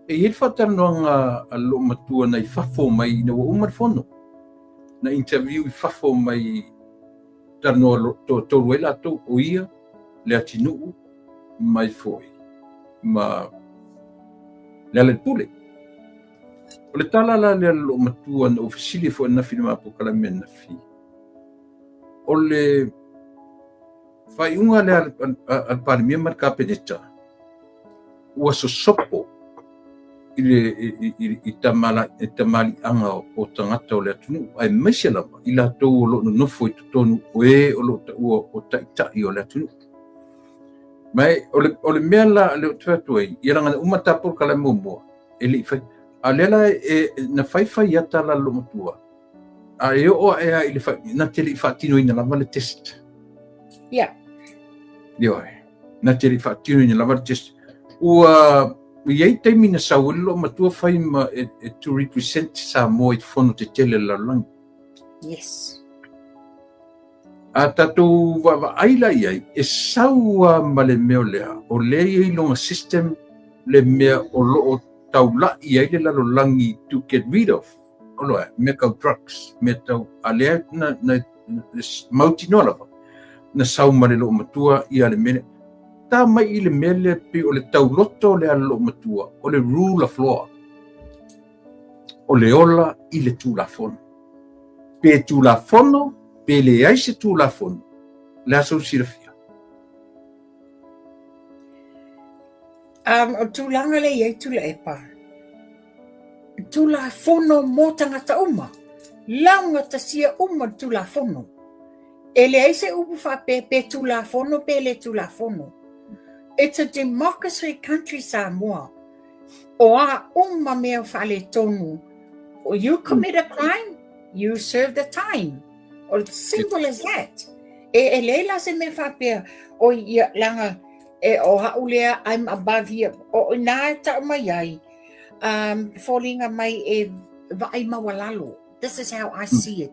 E i ai le faatalanoaga a le loomatua nai fafo mai ina ua uma le fono. Na interview i fafo mai talanoa toatolu ai latou, o ia, Leatinuu mai foi ma Lealailepule. O le tala la lea a le loomatua na ou fesili ai foi ananafi i le ma polokalame ananafi, o le faaiuga lea a le Palemia ma le Kapeneta ua sosopo i le i tamaliiaga o tagata o le atunuu, aemaise lava i latou o lo o nonofo i totonu o e o lo o taua o taitai o le atunuu. Ma o le mea la lea ou te fai atu ai, ia leaga na uma le ta polokalame muamua, e le i fai. A o lea la na fai fai ata la le loomatua, a e oo ae lava i le fai, na te le i faatinoina lava le test. Ia. Ioe. Na te le i faatinoina lava le test. Ua i ai taimi na sau ai le loomatua fai ma e to represent Samoa i fono tetele a le lalolagi. Yes. A tatou vaavaai la i ai, e sau lava ma le mea o lea, o lea e i ai lona system le mea o lo o taulai ai le lalolagi to get rid of, o lo mea tau drugs, mea tau, a lea na mautinoa lava, na sau ma le loomatua ia le mea lea. Ta mai i le mea lea pei o le tauloto lea a le loomatua, o le rule of law, o le ola i le Tulafono. Pe Tulafono, pe leai se Tulafono, o le a sou silafia? O le tulaga lea e i ai Tuilaepa, Tulafono mo tagata uma, laugatasia uma le Tulafono. E leai se upu faapea pe Tulafono pe le Tulafono. It's a democracy country Samoa. O a uma mea faaletonu, you commit a crime, you serve the time. O simple as that. E leai la se mea faapea, o ia, leaga, e o a'u lea, I'm above here. O ina e ta'u mai ai, foliga mai e vaai maualalo. This is how I see it.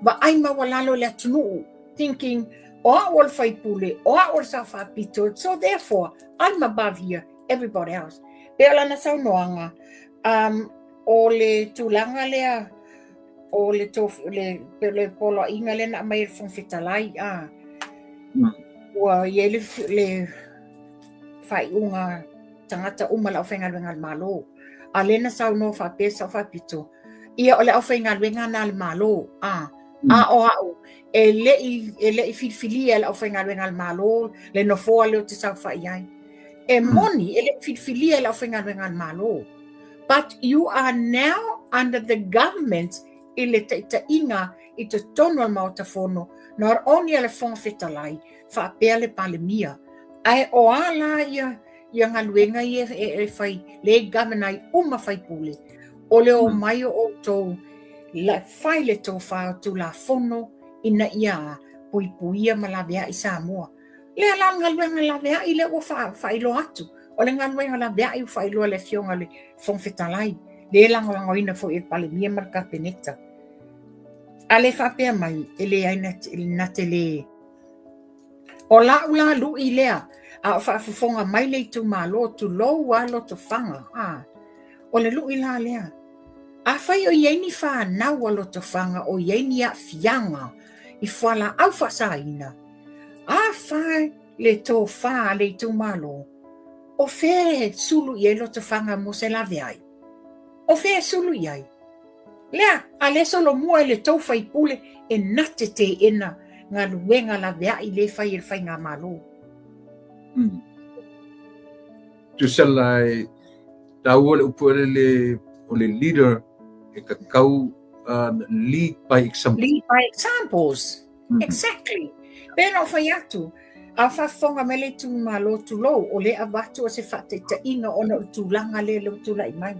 Vaai maualalo le atunuu, thinking, o a'u o le faipule, o a'u o le sao faapito, so therefore, I'm above here, everybody else. Pei o lana saunoaga, o le tulaga lea, o le, le, le poloaiga lea na aumai e le Fofoga Fetalai, a, ua i ai le faaiuga tagata uma le aufaigaluega a le Malo. A lea na saunoa faapea sao faapito, ia o le aufaigaluega na a le Malo, a, a o a'u, e le i filifilia e le aufaigaluega a le Malo le nofoa lea ou te saofai ai. E moni, e le i filifilia e le aufaigaluega a le Malo. But you are now under the government i le taitaiga i totonu o le Maota Fono, not only a le Fofoga Fetalai, faapea le Palemia. Ae o a la ia galuega ia e fai, le e govern ai uma faipule, o le omai o outou fai le tofa o Tulafono ina ia puipuia ma laveai Samoa. Lea la o le galuega laveai lea ua faailoa atu. O le galuega laveai ua faailoa e le Afioga i le Fofoga Fetalai, lea e lagolagoina foi e le Palemia ma le Kapeneta. A le faapea mai, e leai na te le... O la'u la lu'i lea, a o faafofoga mai le itumalo, tulou a Lotofaga, a, o le lu'i la lea. Afai o i ai ni fanau a Lotofaga o i ai ni aafiaga i fualaau faasaina, afai le tofa a le itumalo, o fea e sulu i ai Lotofaga mo se laveai? O fea e sulu i ai? Lea, a le solomua i le tou faipule e na te teena galuega laveai le fai e le faigamalo. Tusa la e taua le upu le o le leader e tatau lead by example. Lead by examples. Exactly. Pe na ou fai atu, a faafofoga mai le itumalo tulou, o lea avatu o se faataitaiga ona o le tulaga lea lea ua tulai mai.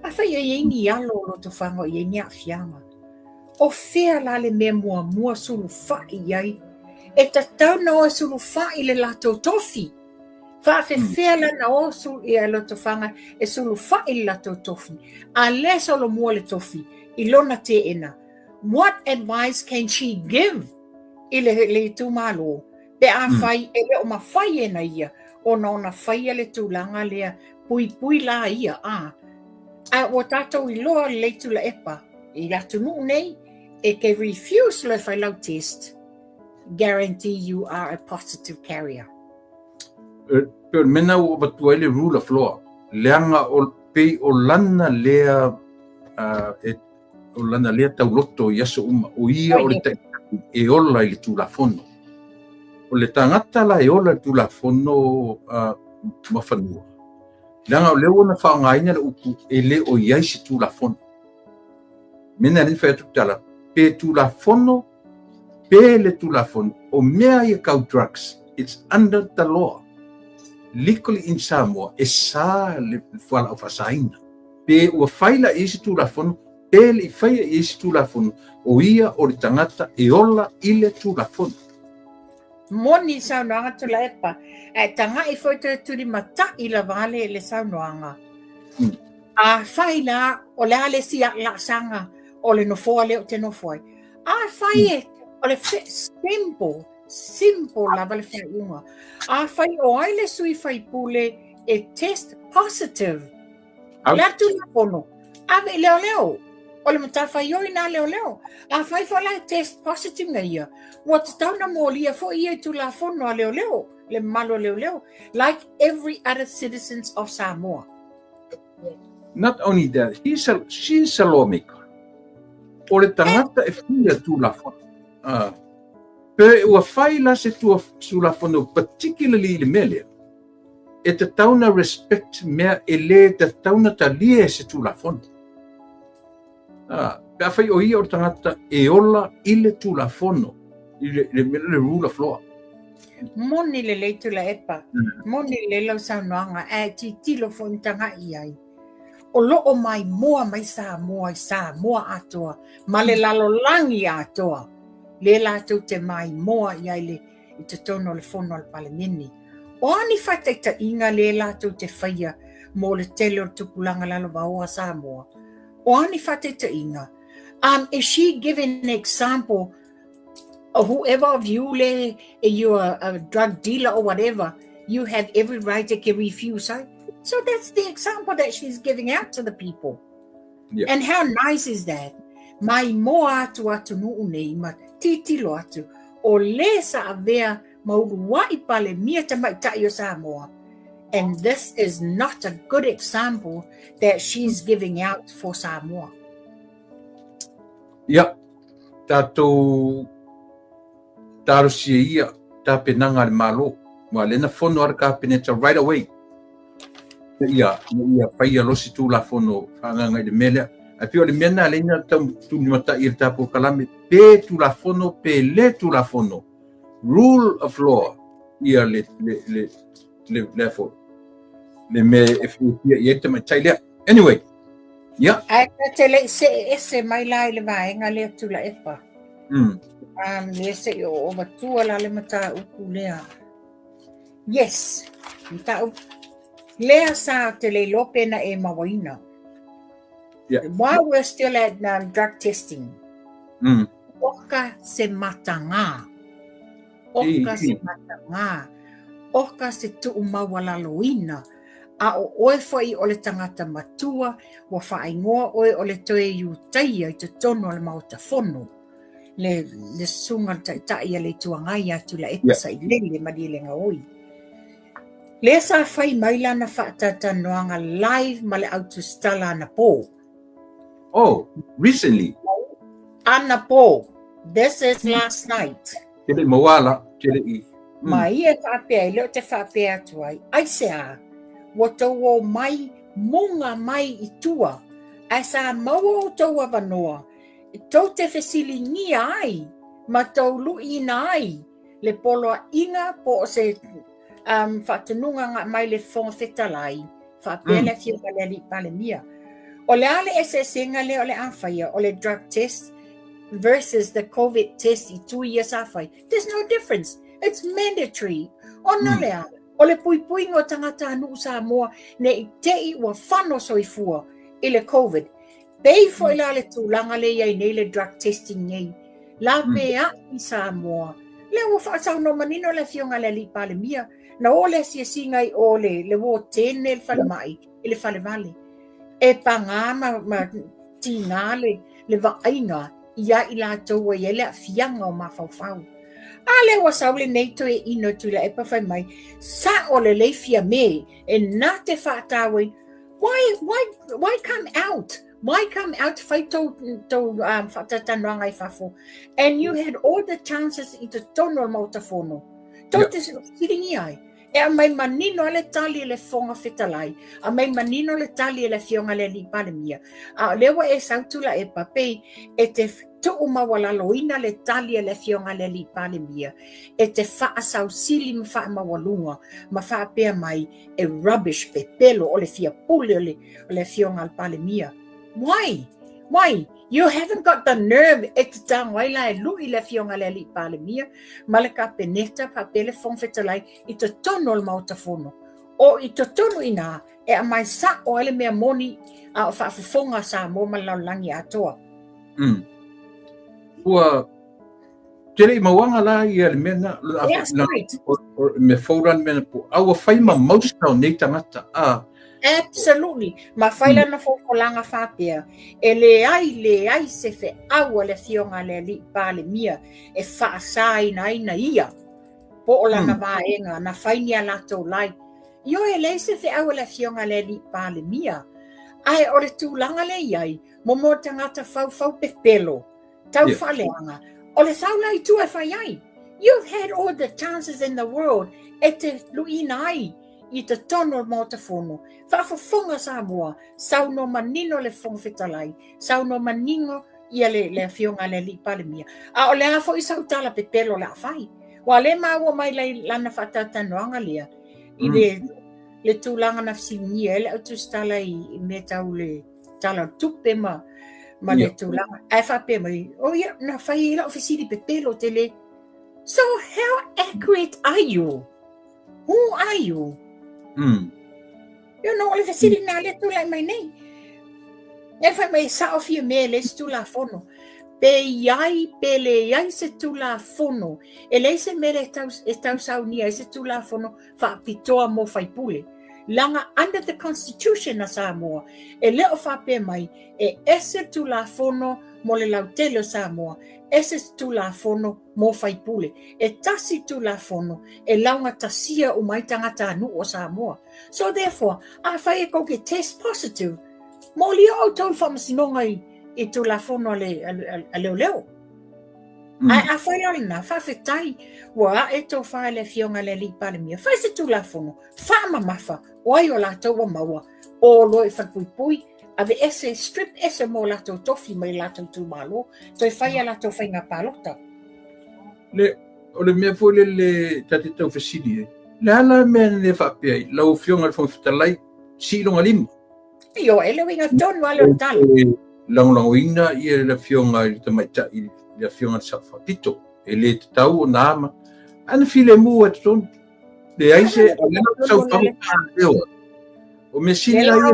Afai e i ai ni alo o Lotofaga o i ai ni aafiaga, o fea la le mea muamua sulufai i ai? E tatau na o e sulufai le latou tofi. Faafefea la na o ia Lotofaga e sulufai le latou tofi, a lea solomua le tofi i lona teena. What advice can she give i le itumalo pe afai e le o mafai e na ia ona ona faia le tulaga lea? Puipui la ia, a. Ae ua tatou iloa lelei Tuilaepa i le atunuu nei, e te refuse loa e fai lau test, guarantee you are a positive carrier. E pei o le mea lena ua avatua ai le rule of law, leaga o, pei o lana lea uh, e, o lana lea tauloto i aso uma, o ia o le taitai e ola i le Tulafono. O le tagata la e ola i le Tulafono uh, ma fanua, leaga o lea ua na faaaogaina le upu e le o i ai se Tulafono. Mea na alii fai atu tala, pe Tulafono, pe le Tulafono, o mea ia kau drugs, it's under the law. Legally in Samoa, e sa le fualaau faasaina. Pe ua fai la i ai se Tulafono, pe le i faia i ai se Tulafono, o ia o le tagata e ola i le Tulafono. Moni saunoaga Tuilaepa, ae taga'i foi toe tulimata'i lava le le saunoaga. Afai la o le a le isi laasaga o le nofoa lea ou te nofo ai. Afai e o le simple, simple lava le faaiuga. Afai o ai le sui faipule e test positive, O le a le Tulafono? Ave i leoleo. O le matafaioi lena a leoleo. Afai foi la e test positive na ia, ua tatau ona molia foi ia i Tulafono a leoleo, le mamalu o leoleo, like every other citizens of Samoa. Not only that, he's a, she's a lawmaker. O le tagata e faia Tulafono. Pe ua fai la se Tulafono particularly i le mea lea, e tatau na respect mea e le tatau na talia e se Tulafono. Pe afai o ia o le tagata e ola i le Tulafono, i le, le, le rule of law. Moni lelei Tuilaepa, moni lelei lau saunoaga, ae tilotilo foi ma taga'i i ai. O lo o maimoa mai Samoa i Samoa atoa ma le lalolagi atoa, lea latou te maimoa i ai le i totonu o le fono a le Palemene. O a ni faataitaiga lea latou te faia mo le tele o le tupulaga lalovaoa Samoa? O a ni faataitaiga? Is she giving an example of whoever of you le you are a drug dealer or whatever, you have every right to refuse her? So that's the example that she's giving out to the people. Yeah. And how nice is that? Maimoa atu atunuu nei ma tilotilo atu o le sa avea ma uluai Palemia tamaitai o Samoa. And this is not a good example that she's giving out for Samoa. Ia, tatou talosia ia tapenaga a le Malo. Aua lea na fono lava le Kapeneta right away ina ia faia loa se Tulafono faaagaaga i le mea lea. Ae pei o le mea lena lea na tau tulimatai i le ta polokalame, pe Tulafono pe le Tulafono, rule of law ia le le le le le foi le mea e fiafia i ai le tamaitai lea. Anyway, ia. Ae ta te le i see ese mai la i le vaega lea Tuilaepa. Lea se i oo matua la le mataupu lea. Yes, mataupu. Lea sa te le iloa pe na e mauaina. Yeah. While we're still at drug testing, oka se matagā. Oka se matagā. Oka se tuumaualaloina. A o oe foi o le tagata matua, ua faaigoa oe o le toe Iutaia i totonu o le Maota Fono. Le, le susuga le taitai a le Itu Agai ia Tuilaepa Sailele Malielegaoi. Lea sa fai mai lana faatalatalanoaga live ma le au tusitala anapo. Oh, recently? Anapo. This is last night. Ke le i maua la, ke le i. Ma ia e faapea ai, lea ou te faapea atu ai, aisea, ua tou omai muga mai i tua, ae sa maua outou avanoa tou te fesiligia ai ma tou luiina ai le poloaiga po o se faatonuga na aumai le Fofoga Fetalai, faapea le Afioga i le Alii Palemia. O le a le eseesega lea o le a faia o le drug test versus the COVID test i tui ia sa fai? There's no difference. It's mandatory. Ona le a? O le puipuiga o tagatanuu Samoa ne i te i ua fano soifua i le COVID. Pei foi la le tulaga lea i ai nei le drug testing nei. La pe a'i i Samoa. Lea ua faasaunoa manino le Afioga i le Alii Palemia. Na oo le asiasiga i o le ward 10 le falemai i le falevale. E pagā ma tigā le vaaiga ia i latou ua i ai le aafiaga o mafaufau. A lea ua sau lenei toeaina o Tuilaepa fai mai, sa'o lelei Fiame e na te faatauaina. Why come out? Why come out fai tou faatalatalanoaga i fafo? And you had all the chances i totonu o le Maota Fono. Tou te fesiligia ai. E aumai manino lava le tali a le Fofoga Fetalai, aumai manino le tali a le Afioga i le Alii Palemia. A o lea ua e sau Tuilaepa, pei e te tuumaualaloina le tali a le Afioga i le Alii Palemia, e te faasausili ma faamaualuga ma faapea mai e rubbish, pepelo, o le fiapule o le Afioga a le Palemia. Why? Why? You haven't got the nerve e te tago ai la e lui le Afioga i le Alii Palemia ma le Kapeneta faapea le Fofoga Fetalai i totonu o le Maota Fono. O i totonu i ina e aumai sa'o ai le mea moni a o faafofoga a Samoa ma le lalolagi atoa. Ua tele i mauaga la ia le mea na, Yes, right. Me fou la le mea na po. A ua fai ma mausa o nei tagata. Ah. Absolutely. Ma fai lana fofolaga faapea, e leai se feau a le Afioga a le Alii Palemia e faasaina ai na ia po o lana vaega na fai ni a latou lai. Ioe, e leai se feau a le Afioga a le Alii Palemia. Ae o le tulaga lea i ai, mo tagata faufau pepelo, tau faaleaga, o le sau la i tua e fai ai. You've had all the chances in the world e te luiina ai i totonu o le Maota Fono. Faafofoga Samoa, saunoa manino le Fofoga Fetalai, saunoa manino ia le Afioga a le Alii Palemia. A o le a foi sau tala pepelo o le a fai. Ua le maua mai lana faatalatalanoaga lea i le tulaga na fesiligia ai le au tusitala i mea tau le tala o le tupe ma le tulaga. Ae faapea mai, o ia, na fai ai lau fesili pepelo te le. So how accurate are you? Who are you? You know, o le fesili na lea tulai mai nei. E fai mai, sa'o Fiame e leai se Tulafono. Pe i ai, pe leai se Tulafono. E leai se mea e tausaunia ai se Tulafono faapitoa mo faipule. Leaga under the Constitution a Samoa, e le o faapea mai e ese le Tulafono mo le lautele o Samoa, ese se Tulafono mo faipule. E tasi Tulafono e laugatasia uma ai tagatanuu o Samoa. So therefore, afai e kou ke test positive, molia outou i le faamasinoga i Tulafono a leoleo. Ae afai la o lena, faafetai ua ae tofa i le Afioga i le Alii Palemia, fai se Tulafono, faamamafa, o ai o latou ua maua, o loa i falepuipui, aveese, strip ese mo latou tofi mai latou itumalo, toe fai a latou faiga palota. Le, o le mea foi lele ta te tau fesili ai, le a la mea na le faapea ai, lau Afioga i le Fofoga Fetalai, sii lona lima. Ioe, e le uiga tonu lava lea o le tala. Lagolagoina ia le Afioga i le Tamaitai, le Afioga i le Sao Faapito, e le tatau ona ama. Ae na filemu lava i totonu. Leai se, o lea na sau fafo o mea sili la ia.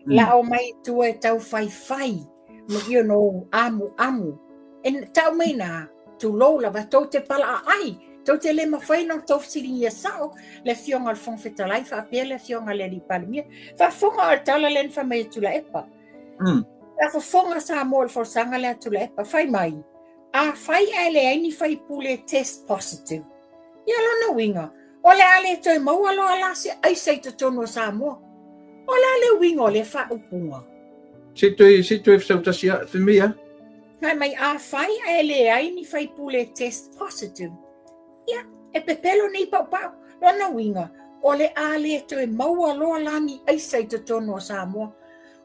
Lao mai i tua e tau faifai, ma you know, amu amu. E tau mai na, tulou lava, tou te palaaai, tou te le mafai ona tou fesiligia sao le Afioga i le Fofoga Fetalai faapea le Afioga i le Alii Palemia. Faafofoga o le tala lea na fai mai e Tuilaepa. Faafofoga Samoa i le folasaga lea a Tuilaepa, fai mai, afai ae leai ni faipule test positive, ia lona uiga, o le a le toe maua loa la se aisa i totonu o Samoa. O le a le uiga o lea faaupuga? Se i toe fesautasi a, fai mai a? Fai mai, afai ae leai ni faipule test positive, ia, e pepelo nei paupau. Lona uiga, o le a le toe maua loa la ni aisa i totonu o Samoa.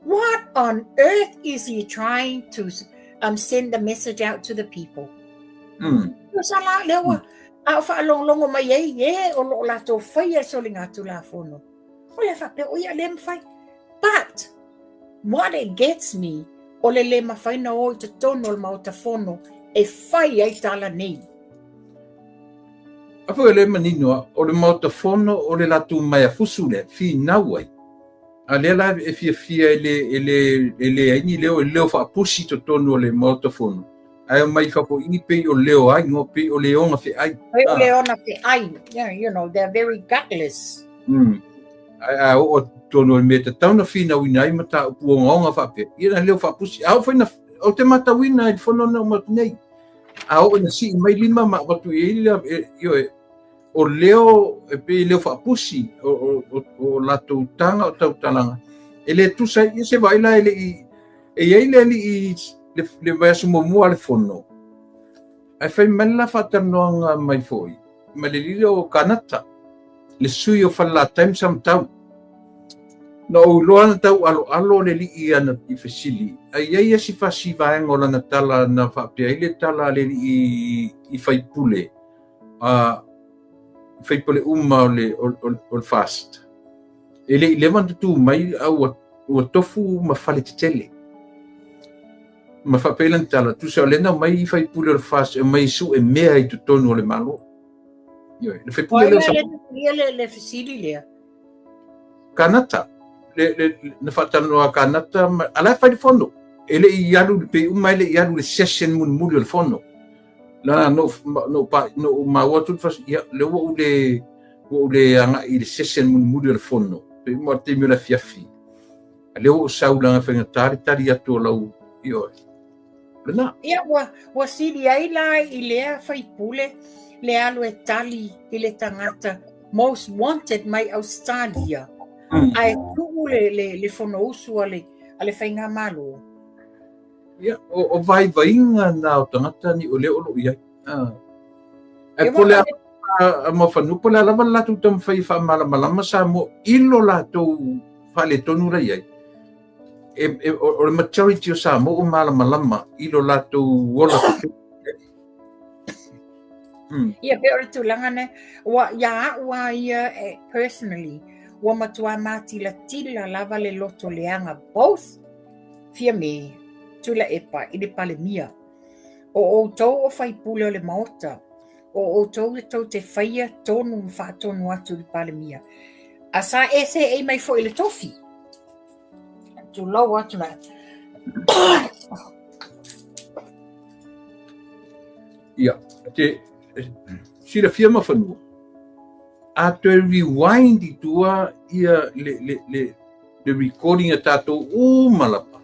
What on earth is he trying to send the message out to the people? Sa la lea ua a o faalogologo mai ai e o lo o latou faia le soligatulafono. O le faapea, o ia le mafai. But what it gets me, o le le mafai na o i totonu o le Maota Fono e fai ai tala nei. A foi o le manino a, o le Maota Fono o le latou maeafusu lea, finau ai. A lea la e fiafia e le, e le, e leai ni leo, e leo faapusi i totonu o le Maota Fono. Ae omai i fafo i i pei o leo ai igoa, pei o le ona feai. Pei o le ona feai. Yeah, you know, they're very gutless. Ae a oo atu i totonu o le mea e tatau ona finauina ai mataupu ogaoga faapea, ia na leo faapusi. A oo foi na, ou te matauina i le fono na uma atu nei, a oo ina sii mai lima ma avatu i ai le, ioe, o leo, e pei e leo faapusi o latou taga o tautalaga, e le tusa ai, ia se vaai la e le i, e i ai le alii le vaiaso muamua a le fono, ae fai mai le la faatalanoaga mai foi ma le alii lea o Kanata, le sui o Falelatai ma Samatau. Na ou iloa na tau aloalo le alii ana i fesili, a i ai esi fasi vaega o lana tala na faapea ai le tala a le alii i faipule, a faipule uma o le, o, o, o le FAST. E le i leva ona tutū mai a ua, ua tofu ma fale tetele. Ma faapea lana tala, tusa o lea na omai faipule o le FAST e omai e sue mea i totonu o le Malo. Ioe, le faipule lea o sa... Ia le, le fesili lea. Kanata, le, le, na faatalanoa Kanata, ma, a la e fai le fono. E le i alu, pei uma e le i alu le session mulimuli o le fono. La, no, no, pa, no maua atu le fas, ia, le ua ou le, ua ou le agai i le session mulimuli o le fono. Pei uma o le taimi o le afiafi. A lea ua ou sau leaga e faigata le tali atu o lau, ioe. Lena. Ia, ua, ua sili ai la i lea faipule le alu e tali i le tagata most wanted mai Australia. Ae tuu le, le, le Fonousu a le, a le Faigamalo. Ia, o, o vaivaiga na o tagata ni o lea o lo o i ai. Ah. Ae po o le a a Muafanua, po o le a lava le latou taumafai e faamalamalama Samoa i lo latou faaletonu la i ai. E, e, o, o le majority o Samoa ua malamalama i lo latou ola Ia, pei o le tulaga lena, ua, ia au lava ia e, personally, ua matua matilatila lava le loto leaga both Fiame, Tuilaepa i le Palemia. O outou o faipule o le Maota, o outou e tou te faia tonu ma faatonu atu i le Palemia. A sa e seei mai foi i le tofi. Tulou atu la. Ia, te silafia Muafanua, a toe rewind i tua ia le, le, le, le recording a tātou uma lava.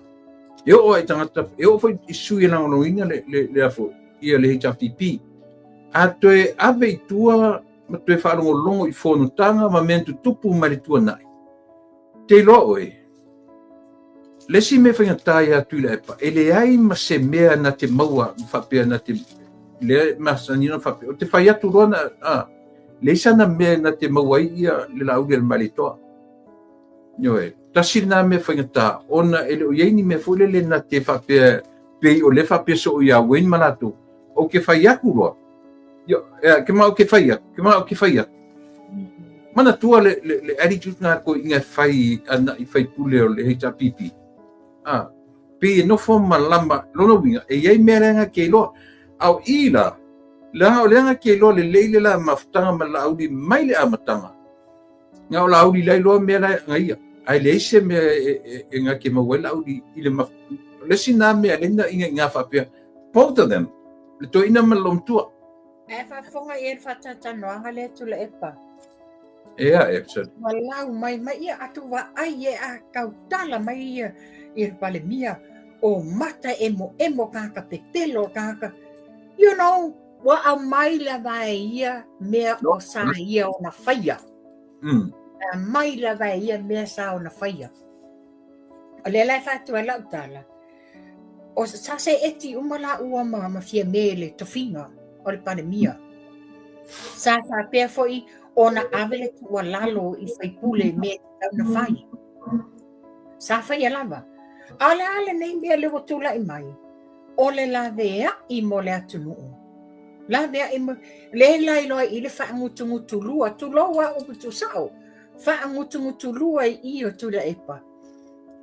E oo ai tagata, e oo foi i sui e lagolagoina le, le, le afo, ia le HRPP. A toe ave i tua ma toe faalogologo i fonotaga ma mea na tutupu mai le tuanai. Te iloa oe, le isi mea faigata ia Tuilaepa, e leai ma se mea na te maua faapea na te, lea e masani ona faapea, o te fai atu loa na, a, leai sana mea na te maua ai ia le Laauli a le Malietoa. Ioe, tasi lena mea faigata, ona e le o i ai ni mea foi lele na te faapea, pei o lea faapea soo ia Wayne ma latou, ou ke fai atu loa, Io, e, ke ma o ke fai atu, ke ma o ke fai atu. Manatua le, le, le attitude na ko inga fai ana i fai pule o le HRPP. Ah, pei e nofo ma lama, lona uiga, e i ai mea leaga ke iloa. A o i la, leaga o leaga ke iloa lelei le la mafutaga ma le Laauli mai le amataga. Nga o Laauli la iloa mea la e agaia. Ae leai se mea e, e, e nga ke maua ai Laauli i le maf... Le isi na mea le na inga inga faapea, both of them, le toeaina ma le loomatua. Ae faafofoga i ai le faatalatalanoaga lea Tuilaepa. Ea, e, sorry. Ua lau mai mai ia atu vaai e a tautala mai ia i le Palemia o mata emoemo tagata pepelo tagata you know ua aumai lava e ia mea o sa ia ona faia. Aumai lava e ia mea sa ona faia. O lea la e faatu ai lau tala, o sa seeti uma laua ma, ma Fiame i le tofiga o le Palemia. Sa faapea foi ona ave le tuualalo i faipule i mea e tatau ona fai. Sa faia lava. A o le a lenei mea lea ua tulai mai? O le laveai mo le atunuu. Laveai mo... Le la iloa i le faagutugutulua, tulou a upu tuusao, faagutugutulua i i o Tuilaepa.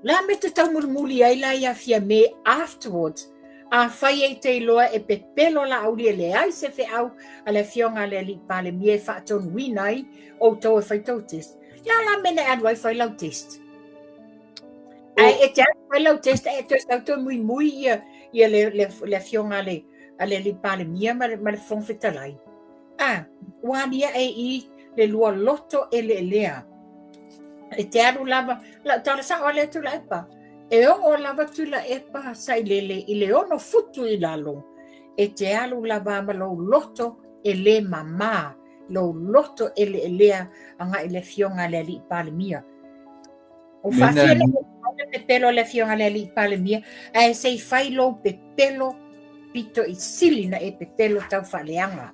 La me te taumulimuli ai la ia Fiame afterwards, afai e te iloa e pepelo Laauli e leai se feau a le afioga a le alii Palemia e faatonuina ai outou e fai tou test. La la me na e alu ai fai lau test. Ae e te alu fai lau test ae toe sau toe muimui ia, ia le, le, le afioga a le. a le Alii Palemia ma le, ma le Fofoga Fetalai. A, ua aliae i le lua loto eleelea. E te alu lava, lau tala sao a lea Tuilaepa, e oo lava Tuilaepa Sailele i le 6 futu i lalo, e te alu lava ma lou loto e le mamā, lou loto eleelea agai i le Afioga a le Alii Palemia. Ua faafia le pepelo a le Afioga a le Alii Palemia, ae se i fai lou pepelo pito i sili na e pepelo tau faaleaga.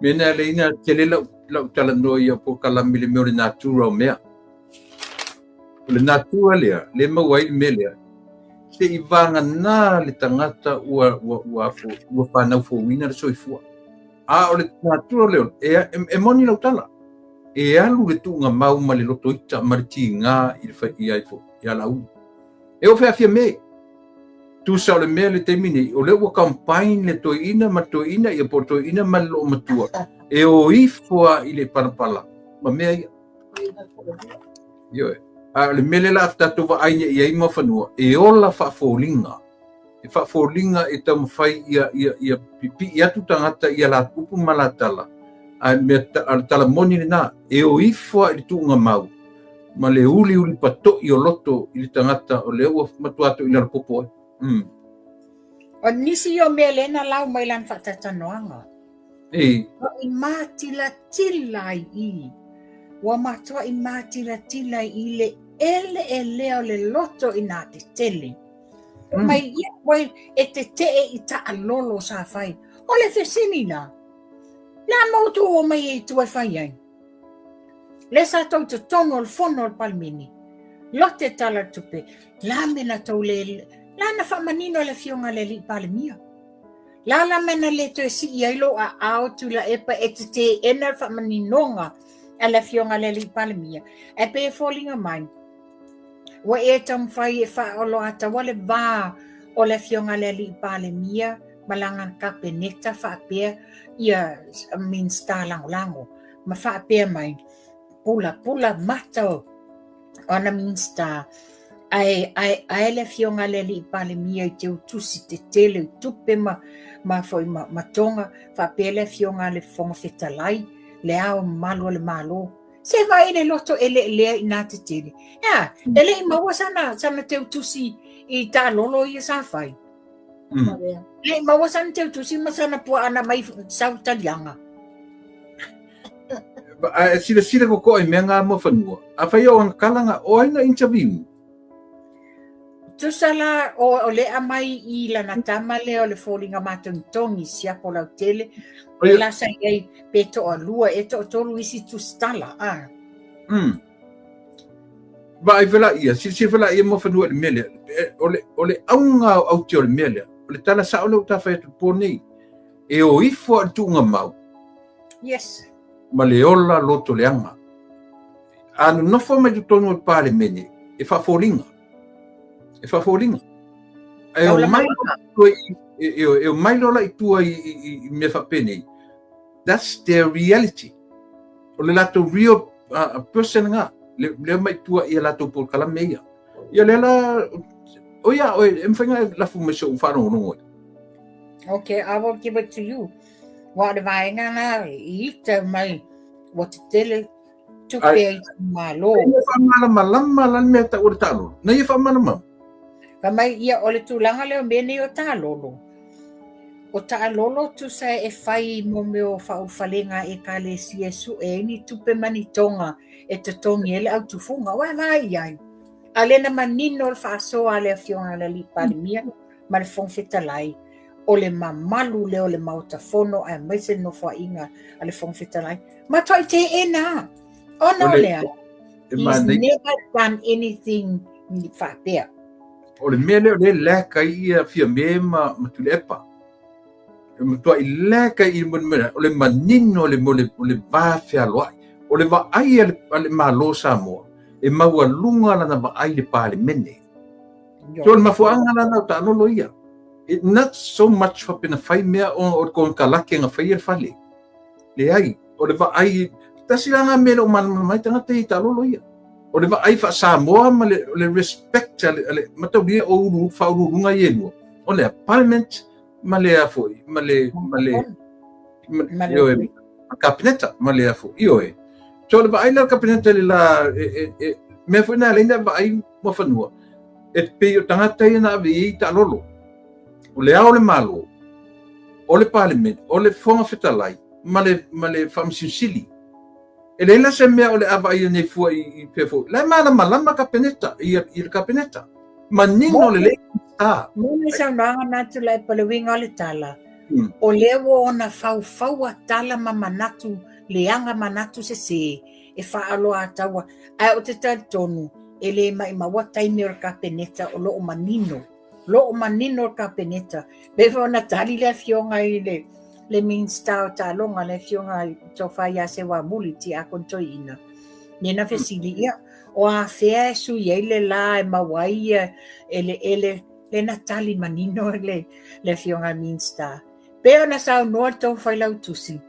Mena le ina tele lau, lau talanoa ia polokalame le mea o le natura o mea. O le natura lea, le maua ai le mea lea. Se i vagana le tagata ua, ua, ua, ua whanau fouina le soifua. A o le natura lea, e, e, e moni lau tala. E alu le tuugamau ma le lotoita ma le tiga i le fai i ai fo ia Laauli. E oo fea Fiame. Tusa o le mea le taimi nei, o lea ua combine le toeaina ma le toeaina ia po o le toeaina ma le loomatua e o ifo lava i le palapala ma mea ia. Ioe. A o le mea lea o le a tatou vaai nei i ai Muafanua, e ola faafoliga. E faafoliga e taumafai ia, ia, ia pipii atu tagata i a la upu ma la tala, a mea, a le tala moni lena, e o ifo lava i le tuugamau ma le uliuli pato'i o loto i le tagata o lea ua matua toilalo popo ai. Mm. O nisi o mea lea na lau mai lana faataitanoaga. Ei. I mātilatila ai i. Ua matuai mātilatila i le eleelea o le loto i nā tetele. Mai ia koe e tetee i taalolo sa fai. O le fesili la, le a ma outou omai ai i tua e fai ai? Lea sa tou i totonu o le fono o le Palemene, lote Tala o le Tupe, la mea na tou le, la na faamanino e le Afioga i le Alii Palemia. La la mea na le toe sii ai lou aao Tuilaepa e te teena le faamaninoga a le Afioga i le Alii Palemia, ae pei e foliga mai, Ua e taumafai e faaoloataua le va o le Afioga i le Alii Palemia ma lana Kapeneta faapea ia Minisita Lagolago ma faapea mai, pulapula mata o ana Minisita ae aeae le Afioga i le Alii Palemia i teutusi tetele i tupe ma, ma foi ma, ma toga faapea le Afioga i le Fofoga Fetalai, le Ao Mamalu o le Malo. Se vaai le loto eleelea i nā tetele. Ea, e le i maua sana, sana teutusi i taalolo ia sa fai. E le i maua sana teutusi ma sana puaana mai sau taliaga. Ae silasila kokoa i mea ngā Muafanua. A fai o kalanga, o ai na interview? Tusa la o, o le aumai i lana tama lea o le foliga matogitogi siapo lautele, o la sa i ai pe toalua e toatolu isi tusitala a. Vaai fela ia, silasila fela ia Muafanua i le mea lea. O le, o le auga o aute o le mea lea, o le tala sao lea ua ta fai atu po nei, e o ifo a le tuugamau. Yes. Ma le ola loto leaga. A nonofo mai totonu o le Palemene, e faafoliga. E faafoliga. E o mai e o mai lola i tua i, i, i mea faapenei. That's their reality. O le latou real person nga. Le, le mai tua i a latou polokalame ia. Ia lea la, o ia, o e mawhai ngā lafu mai so'u whaalongolongo ai. Okay, I will give it to you. Wa o le vaega na i ita mai, ua tetele tupe ai itumalo. Ai ia faamalamalama la le mea tau o le taalolo. Na ia faamalamalama. Fai mai ia o le tulaga lea o mea nei o taalolo. O taalolo tusa e fai mo mea o faaulufalega a ekalesia e sue ai ni tupe ma ni toga e totogi ai le au tufuga. Ua vaai i ai. A lea na manino le faasoa a le Afioga i le Alii Palemia ma le Fofoga Fetalai o le mamalu lea o le Maota Fono aemaise le Nofoaiga a le Fofoga Fetalai. Matuai teena ona o lea. He's never done anything faapea. O le mea lea o lea lack ai ia Fiame ma, ma Tuilaepa. E matuai lack ai i le mea, o le manino o le, o le, o le va fealoai. O le vaai a le, a le Malo Samoa, e maualuga lana vaai i le Palemene. So o le mafuaaga lana o taalolo ia. It not so much faapea na fai mea o, o le konekarate na faia le fale. Leai, o le vaai, tasi la na mea e le o malamalama ai tagata ia i taalolo ia. O le vaai faa-Samoa ma le, le respect a le, a le mataulia o ulu, faauluuluga ia e lua. O lea, Parliament ma le a foi, ma le, ma le, ma le, Kapeneta, ma le a foi, ioe. So le vaai la le Kapeneta le la, e, e, e, mea foi na leina vaai Muafanua, e pei o tagata ia na ave i ai taalolo. O le Ao o le Malo, o le Palemene, o le Fofoga Fetalai, ma le, ma le Faamasino Sili. E leai la se mea o le a vaaia nei fua i, i pea foi. La e malamalama Kapeneta, i, i le Kapeneta. Manino lelei Minista. Mo le saunoaga na Tuilaepa le uiga o le tala, o lea ua ona faufau a tala ma manatu leaga manatu sesē e faaoloataua, ae ou te talitonu e le maʻimaua taimi o le Kapeneta o lo o manino, lo o manino le Kapeneta. Pei foi ona tali le afioga i le le Minisita o Taaloga, le afioga i Tofa ia Seuamuli, Tiakono Toeaina, lea na fesili, ia, o afea e sui ai le la e maua ai ia eleele, lea na tali manino le le afioga i le Minisita. Pei ona saunoa le tou failautusi,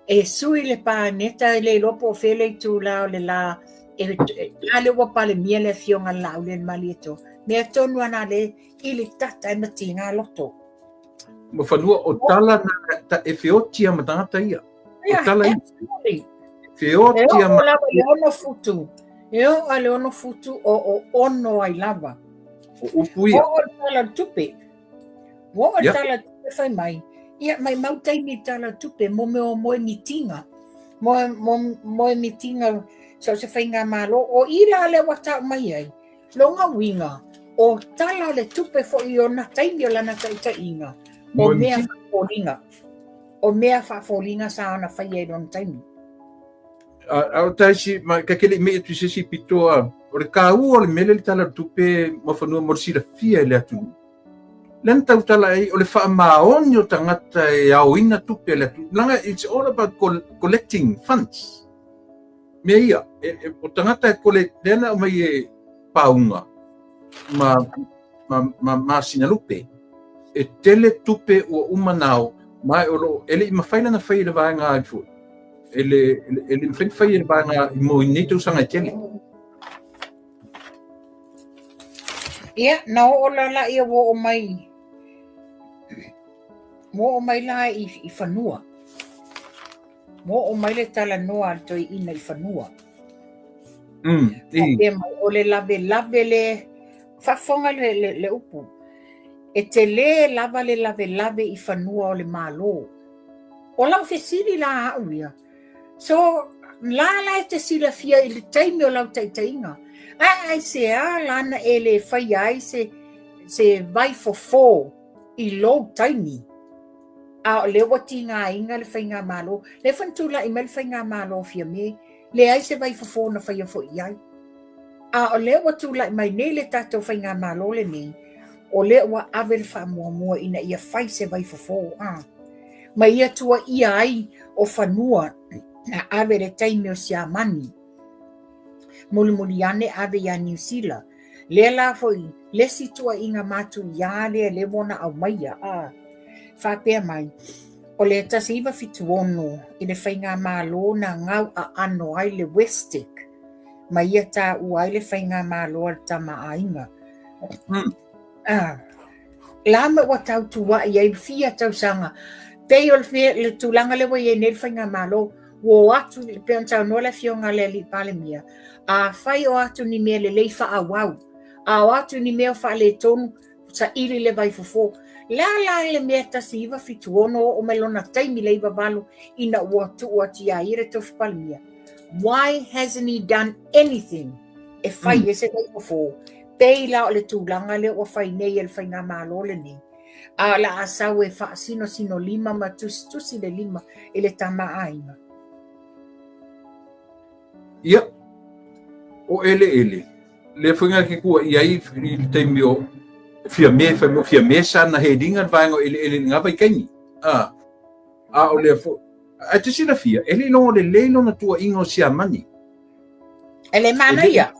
e sui le paneta e le iloa po o fea le itula o le la, e, la lea ua palemia le afioga i le Laaulialemalietoa. Mea tonu ana le ili tata e matiga loto. Muafanua, o tala na ta e feotia ma tagata ia. O tala ia. Feotia ma... E lava le ono futu. E o a le ono futu o o ono ai lava. O upu ia. O o tala tupe. Ua oo le tala o le tupe fai mai, ia maimau taimi i le tala o le tupe mo mea o moemitiga, moemitiga so o se faigamalo. O i la lea ua tau mai ai, lona uiga, o tala o le tupe foi i ona taimi o lana taitaiga, o mea faafoliga, o mea faafoliga sa ona faia i lona taimi. A o taisi, ma ka ke le i mei atu i se isi pito, a, o le taua o le mea lea i le tala o le tupe Muafanua mo le silafia e le atunuu. Lea na tautala ai, o le faamaoni o tagata e aoina tupe a le atunuu. Leaga it's all about collecting funds. Mea ia, e, e, o tagata e collect, lea na aumai e pauga ma, ma, ma masinalupe. E tele tupe ua uma na ao, ma e o lo, e le i mafai la na fai e le vaega ai foi. E le, e le mafai na fai e le vaega i mo i nei tausaga e tele. Ia, na oo la la ia ua oo mai, ua oo mai la i, i fanua. Ua oo mai le talanoa a le toeaina i fanua. I. Faapea mai, o le lavelave le, faafofoga le, le, le upu, e tele lava le lavelave i fanua o le Malo. O lau fesili la au ia, So, la la e te silafia i le taimi o lau taitaiga, ae aisea la na e le faia ai se, se vai fofo i lou taimi? A o lea ua tigaina le faigamalo, lea foi na tulai mai le faigamalo o Fiame, leai se vai fofo na faia foi i ai. A o lea ua tulai mai nei le tatou faigamalo lenei, o lea ua ave le faamuamua ina ia fai se vai fofo, a. Ma ia tuuaia ai o fanua na ave i le taimi o Siamani. Mulimuli ane ave ia Niu Sila. Lea la foi le isi tuuaiga matuia lea lea ua ona aumaia, a faapea mai, o le 1976 i le faigamalo na gauaano ai le Westec ma ia taua ai le faigamalo a le Tama a Aiga. Ah, la ma ua tautua'i ai fia tausaga. Pei o le tulaga lea ua i ai nei le faigamalo, ua o atu, pei ona saunoa le Afioga i le Alii Palemia, afai o atu ni mea lelei faaauau, a o atu ni mea o faaletonu, saili le vaifofo. Le a la le mea 1976 oo mai lona taimi le 98 ina ua tuu atu iā ia le tofi Palemia? Why hasn't he done anything e fai ai se vaifofo? Pei la o le tulaga lea ua fai nei e le faigamalo lenei, a o le a sau e faasinosino lima ma tusitusi le lima i le Tama a Aiga. Ia, o eleele, lea foi na ke kua i ai i le taimi o Fiame, fai mai o Fiame sa na heliga le vaega o eleele i lena vaitaimi. A, a o lea foi, ae te silafia, e le i logo lelei lona tuuaiga o Siamani. E le manaia.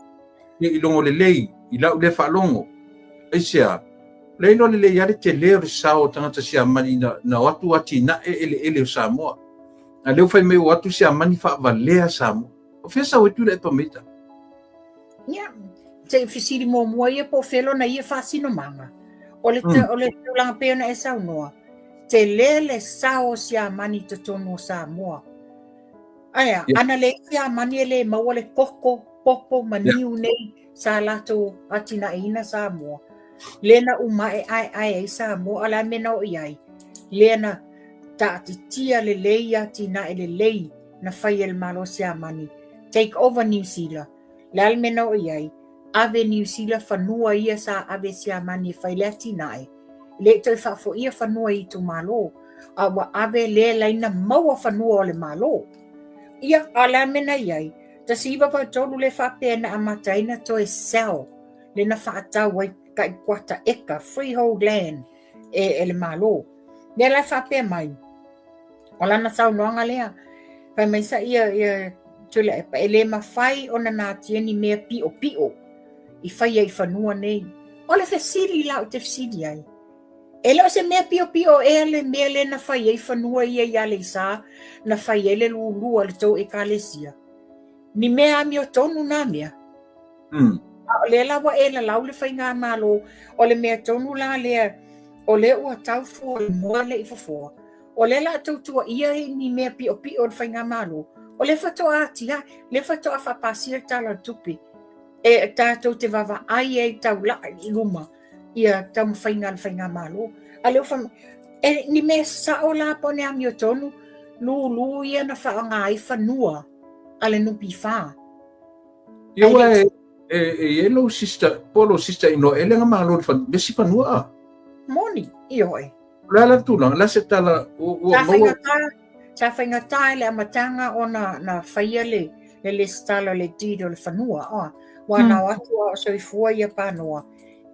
E le i logo lelei i lau lea faalogo. Aisea? Le iloa lelei lava le tele o le sao o tagata Siamani na, na o atu atinae eleele o Samoa. A lea ua fai mai ua o atu Siamani faavalea Samoa. O fea sau ai Tuilaepa ma ia? Ia, se i fesili muamua ia po o fea lona ia faasinomaga. O le, o le tulaga pei ona e saunoa, Tele le sao o Siamani i totonu o Samoa. Ae a? Ana leai Siamani e le maua le koko, popo ma niu nei sa latou atinaeina Samoa. Lea na umaeaeae ai Samoa, a o le a le mea na oo i ai? Lea na taatitia lelei atinae lelei na fai e le Malo o Siamani, take over Niu Sila. Le a le mea na oo i ai? Ave Niu Sila fanua ia sa ave e Siamani e fai le atinae, e le i toe faafoia fanua i itumalo, a ua ave lea laina maua fanua o le Malo. Ia, a o le a le mea na i ai? 1983 lea faapea na amata ai na toe sell lea na faatau ai tai kuata eka, freehold land, e, e le Malo. Lea la e faapea mai, o lana saunoaga lea, fai mai sa ia, ia Tuilaepa, e le mafai ona natia ni mea piʻopiʻo i faia i fanua nei. O le fesili la ou te fesili ai, e le o se mea piʻopiʻo ea le mea lea na fai ai fanua ia i Aleisa, na fai ai le lulua o le tou ekalesia? Ni mea amiotonu nā mea. Mm. A o lea la ua e lalau le faigamalo, o le mea tonu la lea, o lea ua tau fua i moa le i fofoa, o lea la tou tuuaia ai ni mea piʻopiʻo i le faigamalo, o lea faatoa atiae, lea faatoa faapasia le Tala o le Tupe, e tatou te vaavaai ai taulai i luma ia taumafaiga a le faigamalo. A lea ua fai mai, e ni mea sao la po o ni amiotonu, lulu ia na faaaoga ai fanua a le NPF. Ia ua e e e i ai lou sister, po o lou sister in law e le ga malo i le isi fanua a? Moni, ioe. O le a la le tulaga, o le a se tala ua maua? Faigata, sa faigata i le amataga ona na faia le le lesitala o le deed o le fanua, oa. Ua na o atu a o soifua ia Panoa,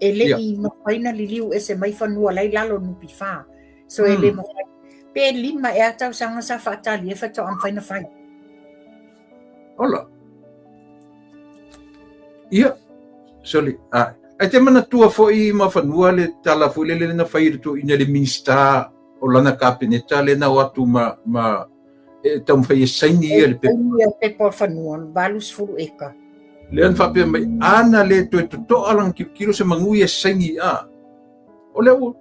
e le i mafai na liliu ese mai fanua la i lalo o le NPF. So e le mafai. Pe lima ea tausaga sa faatali ai faatoa mafai na fai. Ola. Ia, sorry. Ah, ai te manatua foi ma fanua le tala foi lele na fai le toeaina le Minista o lana Kapeneta le na o atu ma, ma e taumafai e saini ia le pepa. Saini ia pepa o fanua, 80 eka. Lea na faapea mai, ana le toe totoa lana tilotilo se manu ia saini a. O lea ua,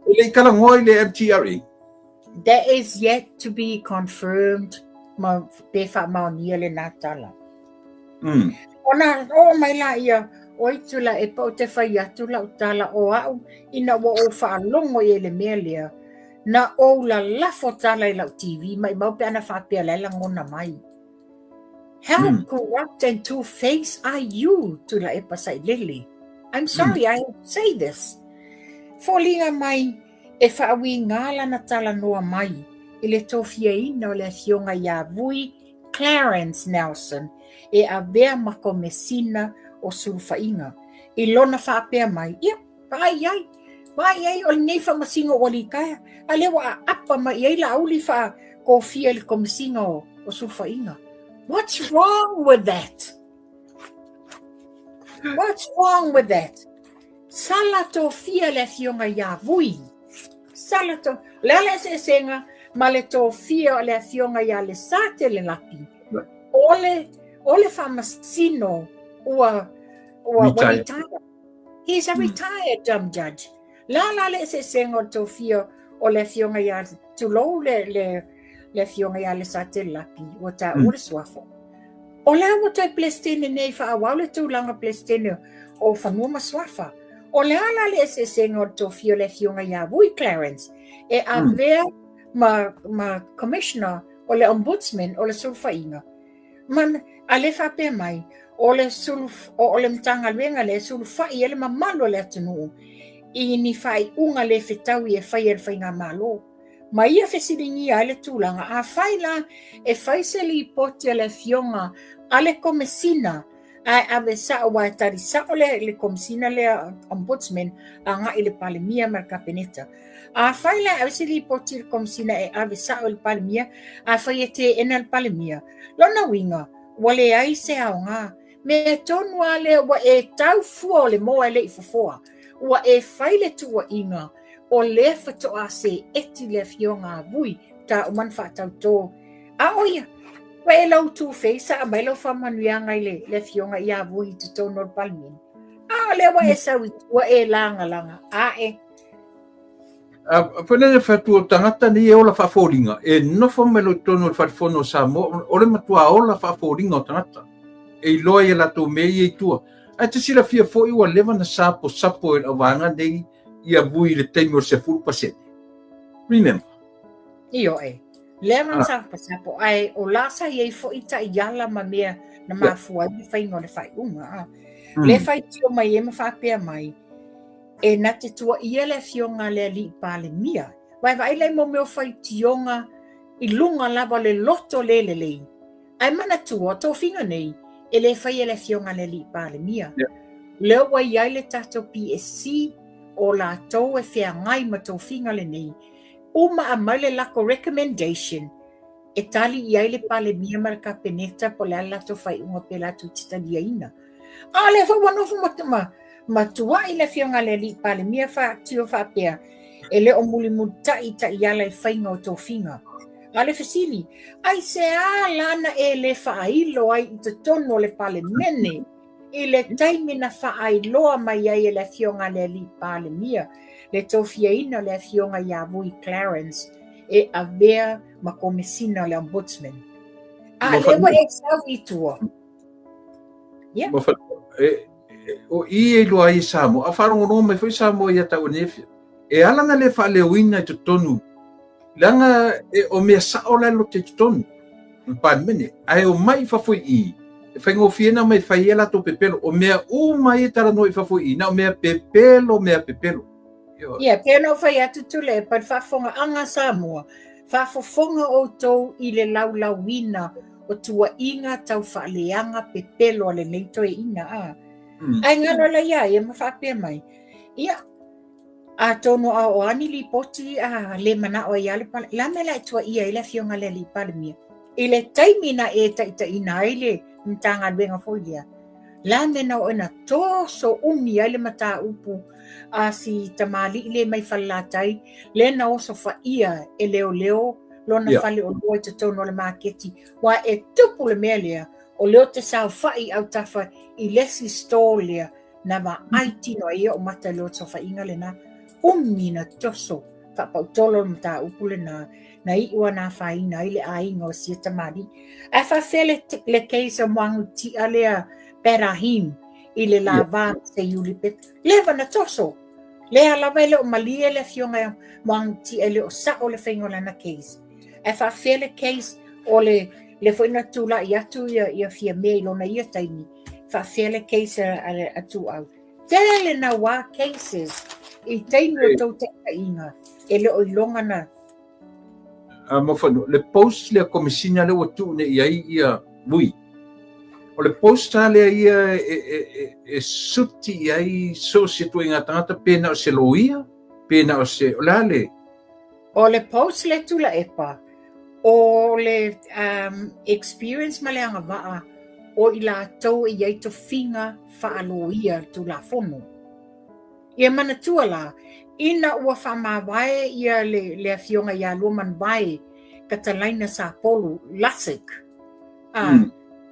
e le i talanoa i le MTRE. That is yet to be confirmed ma pe faamaonia lena tala. Mm. Ona oo mai laia, oi Tuilaepa ou te fai atu lau tala o au ina ua ou faalogo i ai le mea lea, na ou lalafo tala i lau TV, maimau pe ana faapea la e lagona mai. How mm. corrupt and two-faced are you, Tuilaepa Sailele? I'm sorry, mm. I have to say this. Foliga mai, E faauiga lana talanoa mai i le tofiaina o le Afioga ia Vui Clarence Nelson e avea ma Komesina o Sulufaiga i lona faapea mai, Ia, vaai i ai, vaai i ai, o lenei faamasino ua litaea, a lea ua aapa mai i ai Laauli faatofia i le Komesina o Sulufaiga. What's wrong with that? What's wrong with that? Sala tofia le afioga ia Vui. Sala to... O le a le eseesega ma le tofia o le afioga ia Lesatele Lapi. O le, o le faamasino ua, ua, ua retire. He's a retired um, judge. La la le eseesega o le tofia o le afioga ia, tulou le, le, le afioga ia Lesatele Lapi, ua taua mm. le suafa. O le a ua toe Peresetene nei faaauau le tulaga Peresetene o Fanua ma Suafa? O le a la le eseesega o le tofia o le Afioga ia Vui Clarence e avea ma, ma Commissioner o le Ombudsman o le Sulufaiga? Ma, a le faapea mai, o le, sulu, o, o le Matagaluega lea e sulufai ai le mamalu o le atunuu i ni faaiuga le fetaui e fai e le Faigamalo. Ma ia fesiligia ai le tulaga, afai la e fai se lipoti a le afioga a le Komesina ae ave sao aua e tali sao le, le Komesina lea Ombudsman agai i le Palemia ma le Kapeneta. Afai la e ave se lipoti i le Komesina e ave sao i le Palemia, afai e teena le Palemia, lona uiga, ua leai se aoga. Mea tonu lava lea ua e tau fua o le moa e le i fofoa, ua e fai le tuuaiga, O lea faatoa seeti le afioga a Vui ta uma na faatautō. A o ia, ua e lau two face a aumai lau faamanuiaga i le, le afioga ia Vui i totonu o le Palemene. A o lea ua e sau i tua e lagalaga ae. Foi lea fai atu o tagata nei e ola faafoliga, e nofo mai loa i totonu o le Fale Fono o Samoa, o le matua ola faafoliga o tagata. E iloa i a latou mea ia i tua. Ae te silafia foi ua leva ona saposapo e le auvaega nei ia Vui i le taimi o le 10%. Remember? Ioe. Leva ona saposapo, ae o la sa i ai foi taiala ma mea na mafua ai le faiga o le faaiuga. Le faitio mai ai ma faapea mai, E na te tuaia le afioga a le alii Palemia. Vaevaai la i mo mea o faitioga i luga lava o le loto le lelei. Ae manatua, o tofiga nei, e le faia e le afioga a le alii Palemia. Lea ua i ai le tatou PSC, o latou e feagai ma tofiga lenei, uma aumai le lako recommendation, e tali i ai le Palemia ma le Kapeneta po o le a le latou faaiuga pe latou te taliaina. A o lea foi ua nofo ma, ma, ma tuai le afioga a le alii Palemia faatio faapea e le o mulimulitai taiala i faiga o tofiga. A o le fesili, aisea la na e le faailo ai i totonu o le Palemene i le taimi na faailoa mai ai e le afioga a le alii Palemia le tofiaina o le afioga ia Vui Clarence e avea ma Komesina o le Ombudsman? A lea ua e sau i tua. Yeah. O i e iloa ai e Samoa, a faalogologo mai foi Samoa ia tau nei, e ala na le faaleoina i totonu, leaga e, o mea sao la e lote i totonu, le Palemene, ae omai i fafo i i, e faigofie na omai e fai ai latou pepelo, o mea uma ia e talanoa i fafo i i, na o mea pepelo, mea pepelo. Ia, pei ona ou fai atu Tuilaepa, i le faafofogaaga a Samoa, faafofoga outou i le laulauina o tuuaiga tau faaleaga pepelo a lenei toeaina. A. Ae galo la ia ia ma faapea mai, ia, atonu a o a ni lipoti a le manao ai lava le Palemia, o le a le mea o le a e tuuaia ai le afioga i le alii Palemia? I le taimi na e taitaiina ai le Matagaluega foi lea, le a le mea na oo ina toso umi ai le mataupu a si tamalii lea mai Falelatai, lea na osofaia e leoleo lona faleoloa i totonu o le maketi, aua e tupu le mea lea, o lea ou te saofai i autafa i le isi store lea, na vaai tino ai ou mata i le osofaiga lena, umi na toso faapautolo le mataupu lena, na iu lava na afaina ai le aiga o sia tamalii. Ae faafefea le, le case o Muagututia lea Berahim i le lava ma Seiuli Pepe. Leva na toso. Lea lava e le o malie le afioga ia Muagututia e le o sao le faiga o lana case. Ae faafefea le case o le le foi na tulai atu ia, ia Fiame i lona ia taimi. Faafefea le case a, a, a Tuau. Tele naua cases i taimi o tou taitaiga e le o iloga na Mofanua, le post lea komesina lea ua tuu nei i ai ia Vui. O le post lava lea ia e, e, e, e suti i ai so o se ituaiga tagata pe na o se loia, pe na o se, o le a le? O le post lea Tuilaepa, o le experience ma le agavaa o i latou e i ai tofiga faaloia Tulafono. Ia manatua la, ina ua faamavae ia le, le afioga ia Luamanuvao Katalaina Sapolu Lussick, a,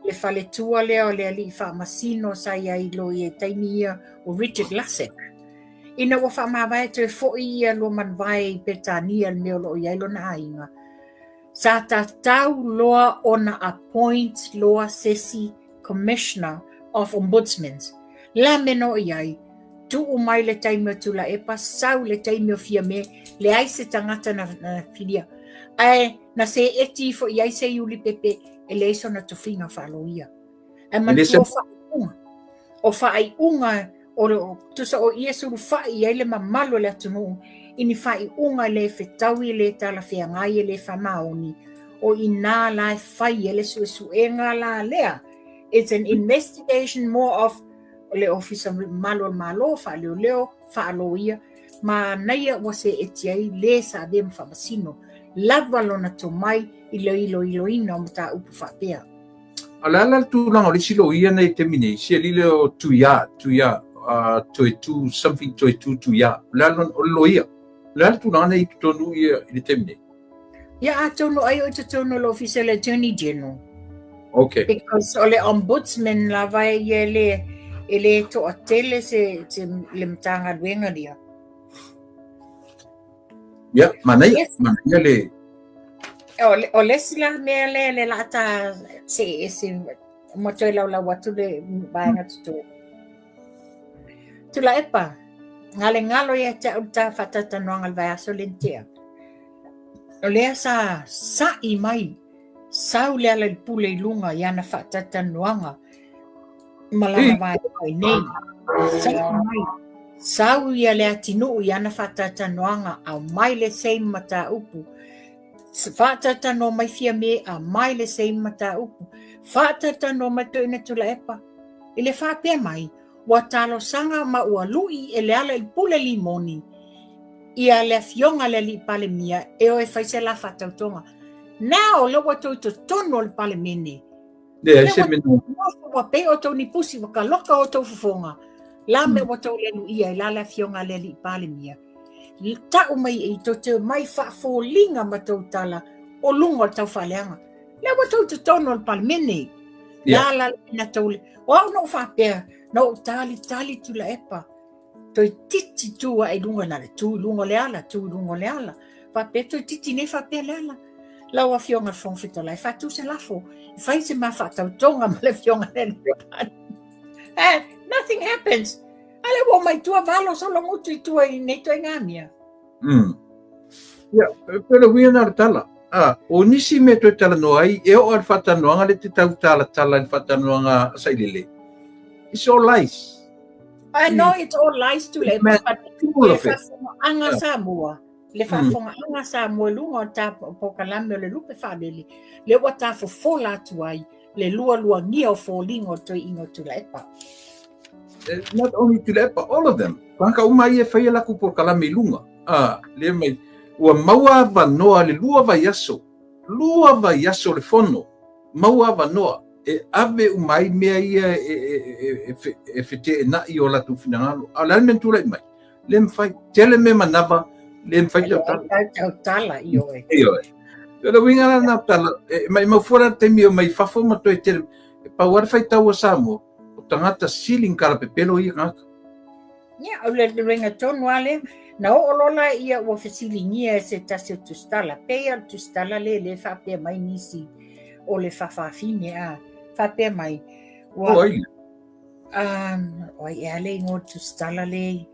le faletua lea o le alii faamasino sa i ai loia i taimi ia o Richard Lussick. Ina ua faamavae toe foi ia Luamanuvao i Peretania i le mea o lo o i ai lona aiga, sa tatau loa ona appoint loa se isi Commissioner of Ombudsmans. Le a mea na oo i ai, tuu mai le taimi o Tuilaepa, sau le taimi o Fiame, leai se tagata na, na filia. Ae na seeti ifo i ai Seiuli Pepe, e leai sona tofiga faaloia. Ae manatua o faaiuga, o faaiuga o le, tusa o ia e sulufai i ai le mamalu o le atunuu i ni faaiuga e le fetaui, e le talafeagai, e le faamaoni, o i inā la e fai ai le suesuega la lea. It's an investigation more of le Ofisa Malu o le Malo, faaleoleo, faaloia, manaia ua seeti ai le sa avea ma faamasino lava lona tomai i le iloiloina o mataupu faapea. A o le a la le tulaga o le isi loia nei i taimi nei, si alii lea o Tuia, Tuia, Toetu, something Toetu Tuia, o le a o le loia. O le a le tulaga nei i totonu ia i le taimi nei? Ia atonu ai o i totonu o le Ofisa o le Attorney General. Okay. Because o le Ombudsman lava e ia e le, e le toatele se, se le Matagaluega lea. Ia, manaia, yes. Manaia le... O, o le isi la mea le le la ta se ese mo toe laulau atu le vaega tutu. Tulaepa, galengalo ia te au ta whatatanwanga le vaiaso le ntea. O lea sa sa'i mai, sau le ala i pule i lunga i ana whatatanwanga ma lana vaega i nei. Sa'i mai, sau ia le atinuu i ana whatatanwanga au mai le same mataupu. Whaatatanoa mai Fiame a mai le same mataupu. Whaatatanoa mai toeaina Tulaepa. I le faapea mai, ua talosaga ma ua lu'i e Lealailepule Limoni ia le afioga le alii Palemia e o e fai se la faatautoga. Now, lea ua tou i totonu o le Palemene. Leai se mea. Ua pei outou ni pusi, ua kaloka outou fofoga. La mea ua tou le lu'ia ai la le afioga a le alii Palemia. Ta'u mai i tou te omai faafoliga ma tou tala o luga o le taufaaleaga. Lea ua tou i totonu o le Palemene. La la na tou o au na ou faapea, na ou talitali Tuilaepa, toeitiiti tu ae i luga na le tu i luga o le ala, tu i luga o le ala. Faapea toeitiiti nei faapea le ala. Lau Afioga i le Fofoga Fetalai, faatu se lafo, e fai se ma faatautoga ma le Afioga i le Eh, nothing happens. A lea ua omai tua valo sologutu i tua i nei ituaiga mea. Ia, pe le uiga na o le tala. Ah, o nisi mea toe talanoa ai, e oo lava i le faatalanoaga lea e te tau talatala i le faatalanoaga a Sailele. It's all lies. I know it's all lies Tuilaepa, but le faafofogaaga Samoa, le faafofogaaga Samoa i luga o le ta polokalame o le lupe faalele, lea ua ta fofola atu ai le lualuagia o foliga o toeaiina o Tuilaepa. Not only Tuilaepa, all of them. Tagata uma ia e fai a latou polokalame i luga. Ah, lea mai, ua maua avanoa le lua vaiaso, lua vaiaso le fono, maua avanoa e ave uma ai mea ia e, e, e, e, e feteenai o latou finagalo. A o le a le mea na tulai mai? Le mafai, tele mea manava, le mafai tautala. Tautala, ioe. Ioe. O le uiga la na tala, e mai mau fua la le taimi o mai fafo ma toe tele, e pau lava le faitau a Samoa, o tagata sili ni kalapepelo ia tagata. Ia, o le uiga tonu lava lea. Na oo loa la ia ua fesiligia e se tasi o tusitala, pei o le tusitala lea lea e faapea mai nisi o le faafafine, a, faapea mai, ua, O ai lea? Um, o ai ea le igoa o le tusitala lea?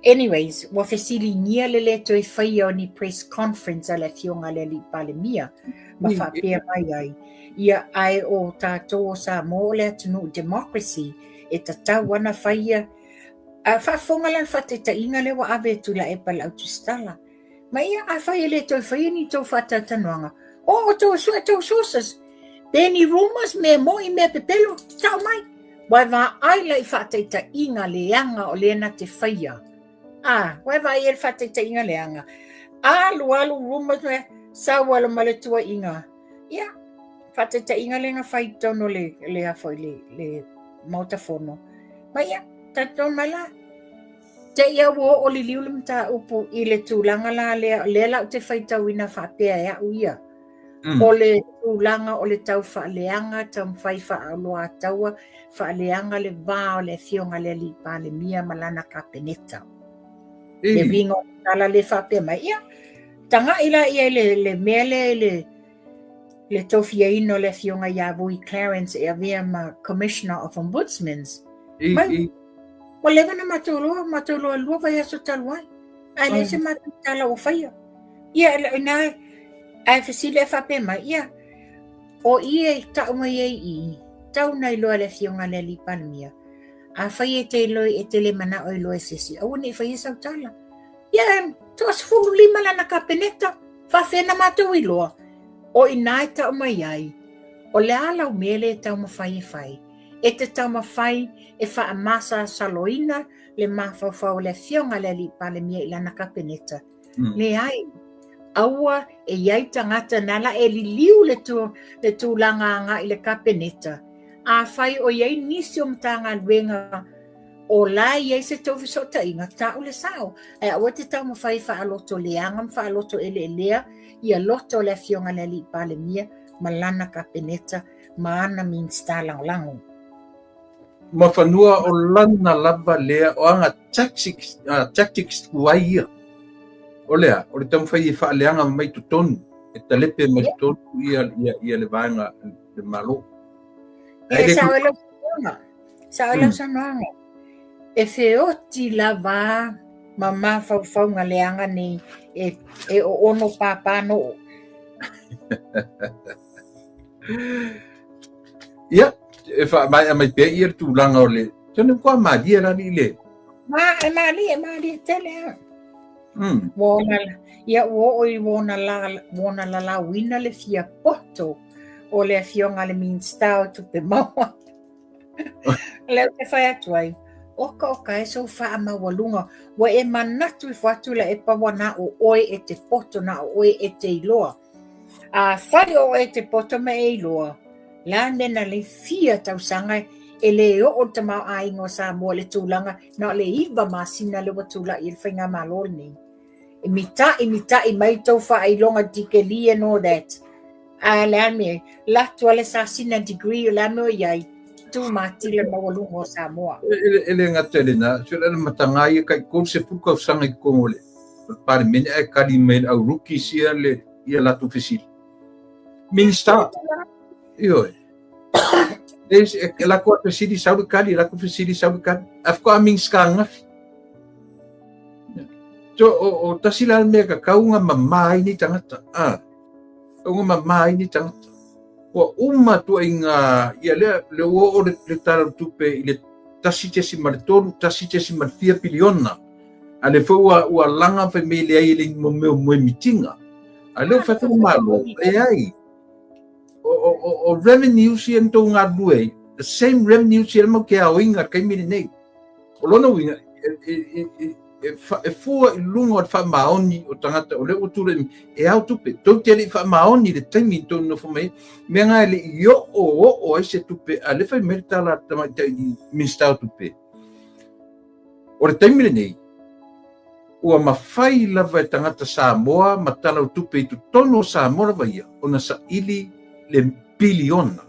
Anyways, ua fesiligia le lē toe faia o ni press conference a le Afioga i le Alii Palemia ma faapea mai ai, ia ae o tatou o Samoa o le atunuu democracy e tatau ana faia. A faafofoga la le faataitaiga lea ua ave e Tuilaepa i le au tusitala. Ma ia, afai e le toe faia ni tou faatalatalanoaga, o outou e sue tou sources. Pe ni rumors, mea mo'i, mea pepelo, tau mai. Ua e vaai la i faataitaiga leaga o lea na te faia. A, ua e vaai i le faataitaiga leaga. Alu alu rumors, mea, sau alo ma le tuaiga. Ia, faataitaiga lea na fai i totonu o le, le, a foi, le, le Maota Fono. Ma ia, talitonu mai la, Te i a ua oo liliu le mataupu i le tulaga la lea, lea la ou te faitauina faapea e au ia. O le tulaga o le tau faaleaga, taumafai faaoloataua, faaleaga le va o le Afioga i le Alii Palemia ma lana Kapeneta. Le uiga o le tala lea faapea mai, ia, taga'i la ia i le, le mea lea i le, le tofiaina o le Afioga ia Vui Clarence e avea ma Commissioner of Ombudsmans. Mai, Ua leva ona matou loa, matou loa lua vaiaso talu ai. Ae leai se matou tala ua faia. Ia, ina, ae fesili ae faapea mai, ia, o i e tau mai ai i, tau na iloa e le Afioga i le Alii Palemia, afai e te iloa, e te le manao e iloa e se isi, aua ne i faia sau tala. Ia, e toa-15 lana Kapeneta, faafefea na matou iloa, o i ina e tau mai ai, o le a lau mea lea e taumafai e fai? E te taumafai e faamasalosaloina le mafaufau o le Afioga i le Alii Palemia i lana Kapeneta. Leai, aua e i ai tagata na la e liliu le, tu, le tulaga agai i le Kapeneta. Afai o i ai nisi o Matagaluega o la e i ai se tou fesootaiga, tau le sao. Ae aua e te taumafai e faaloto leaga ma faaloto eleelea ia loto o le Afioga i le Alii Palemia ma lana Kapeneta ma ana Minisita Lagolago. Ma fanua o lana lava lea o aga tactics, uh, tactics tuai ia. O le a? O le taumafai e faaleaga mai totonu, e talepe mai totonu ia le vaega le Malo. E sao ai lau saunoaga. Sao ai lau saunoaga. E feoti lava ma mafaufauga leaga nei e oono pāpā noo. Ia, e faamaea mai pea ia le tulaga o le... Tene kua malie la ni le. Ma, e malie, e malie tele a. Ua ia ua oo i wona la, wona lalauina le fia poto o le afioga a le Minista o Tupe Maua. Lea ou te fai atu ai, oka oka e sou faamaualuga, ua e manatu ifo atu Tuilaepa ua na o oe e te poto, na o oe e te iloa. Afai o oe e te poto ma e iloa, la nena le fia tausaga e le oo le tamaoaiga o Samoa i le tulaga na o le 9 masina lea ua tulai ai le faigamalo lenei. E mita'i mita'i mai tou faailoga dikeli and all that. A le a mea, latu a le sasina degree o le a mea o i ai, tu matila maualuga o Samoa. E le gata i lena, se o le mataga ia kai 30 tausaga i totonu o le Palemene ae kali mai le au rookies ia le ia latou fesili. Minista, ioe. E latou a fesili sau le kali, latou fesili sau le kali. Ae faatoa Minista ananafi. So, o tasi la le mea tatau ona mama ai nei tagata. Ah, tatau ona mama ai nei tagata. Ua uma tuaiga, ia lea, le ua oo le Tala o le Tupe i le 1.3, 1.4 piliona. A lea foi ua laga fai mai leai e le mo mea o moemitiga. A lea ua fai atu le Malo, leai. O revenues ia na tou galulue ai, the same revenues ia le mau te aoina i le taimi lenei. O lona uiga, e fua i luga o le faamaoni o tagata o lea ua tulai mai, e ao tupe. Tou te le i faamaoni i le taimi na tou nonofo mai ai. Mea na e le i oo oo ai se tupe, a lea fai mai le tala a le tamaitai Minisita o Tupe. O le taimi lenei, ua mafai lava e tagata Samoa ma tala o tupe i totonu o Samoa lava ia ona saili le piliona.